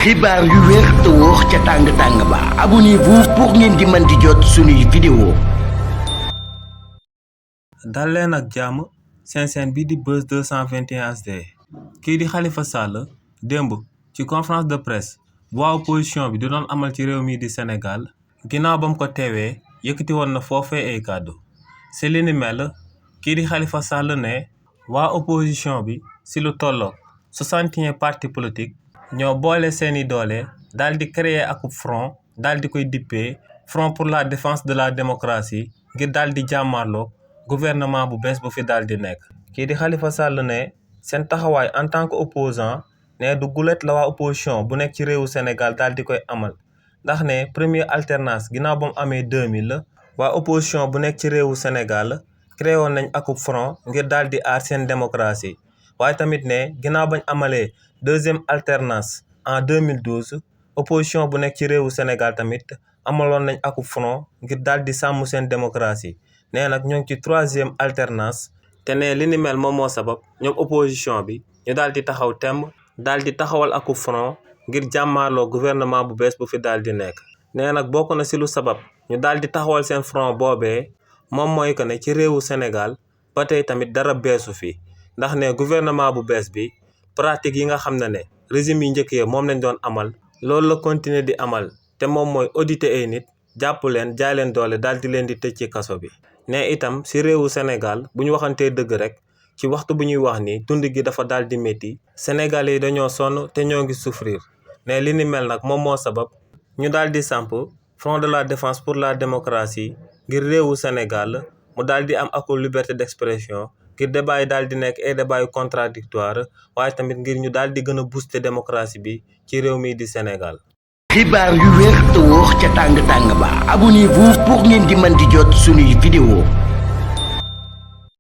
xibaar yu wér te wóor ca tàng ba abonnez-vous pour ngeen di mën di jot suñuy vidéo. dal leen ak jàmm seen chaîne bi di Buzz 221 HD kii di Khalifa Sall démb ci conférence de presse bu waa opposition bi di doon amal ci réew mi di Sénégal ginnaaw ba mu ko teewee yëkkati woon na foofee ay kàddu si li ni mel kii di Khalifa Sall ne waa opposition bi si lu tolloog 61 parti politique ñoo boole seeni doole daal di créer akub front daal di koy dippee front pour la défense de la démocratie ngir daal di jàmmarloo gouvernement bu bees bu fi daal di nekk. kii di Khalifa Sall ne seen taxawaay en tant que opposant ne du gulet la waa opposition bu nekk ci réewu Sénégal daal di koy amal ndax ne première alternance ginnaaw ba mu amee 2000 waa opposition bu nekk ci réewu Sénégal créé woon nañ akub front ngir daal di aar seen démocratie waaye tamit ne ginnaaw bañ amalee deuxième alternance en 2012 opposition bu nekk ci réewu Sénégal tamit amaloon nañ akub front ngir daal di sàmm seen démocratie nee nag ñoo ngi ci troisième alternance te ne li ni mel moom moo sabab ñoom opposition bi ñu daal di taxaw temb daal di taxawal akub front ngir jàmmaarloo gouvernement bu bees bu fi daal di nekk. nee nag bokk na si lu sabab ñu daal di taxawal seen front boobee moom mooy que ne ci réewu Sénégal ba tey tamit dara beesu fi ndax ne gouvernement bu bees bi pratique yi nga xam ne régime yi njëkk yi moom lañ doon amal loolu la continuer di amal te moom mooy auditer ay nit jàpp leen jaay leen doole daal di leen di tëj ci kaso bi. ne itam si réewu Sénégal bu ñu waxantee dëgg rek ci waxtu bu ñuy wax ni dund gi dafa daal di métti Sénégalais yi dañoo sonn te ñoo ngi souffrir ne li ni mel nag moom moo sabab ñu daal di samp front de la défense pour la démocratie ngir réewu Sénégal mu daal di am akul liberté d'expression ngir débat yi daal di nekk ay débat yu contradictoire waaye tamit ngir ñu daal di gën a booster démocratie bi ci réew mi di Sénégal. xibaar yu wér te wóor ca tàng ba abonnez-vous pour ngeen di mën di jot suñuy vidéo.